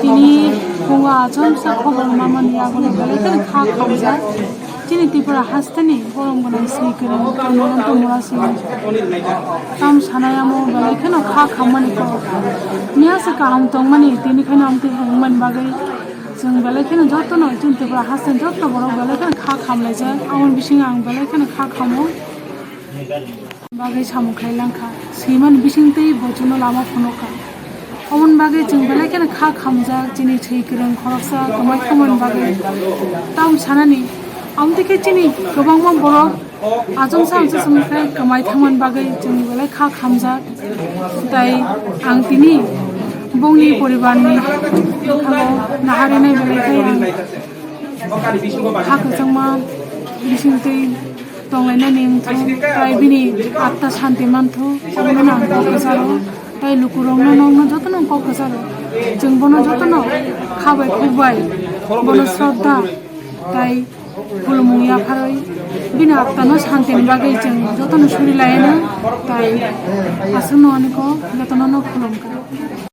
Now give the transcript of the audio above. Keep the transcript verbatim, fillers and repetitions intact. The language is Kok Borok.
Tini phungo achomsa khobor mamani yagulni belai kheno kha khamjak. Chini Tripura hasteni borom gwnang sni kwrwng Ananto Murasing tam sanai amo belai kheno kha khammani kok. Miya se kaham tongmani tini kheno amtwi wngmani bagwi chwng belai kheno jotono chini Tripura hasteni joto borok belai kheno kha khamlaijak. Aboni bisingo ang belai kheno kha khamo. Bagwi samung khlai langkha, swimani bisingtwi bochino lama phunukha. Oboni bagwi chwng belai kheno kha khamjak, chini swi kwrwng khoroksa kwmai thangmani bagwi. Tamo sanani, amtwi khe chini kwbangma borok achomsa achomsa khe kwmai thangmani bagwi chwng belai kha khamjak. Tai ang tini bongni poribarni bwkhango naharnai belai khe ang kha kwchangma bisingtwi tonglainani wngthung, tai bini atta santi manthung, omono ang kok kwcharo, tai lukurokno nokno jotono kok kwcharo. Chwng bono jotono kha bai khuk bai bono sroddha tai khulumung yapharwi bini attano santini bagwi chwng jotono suri laino, tai aswkno ani kok jotono no khulumkha.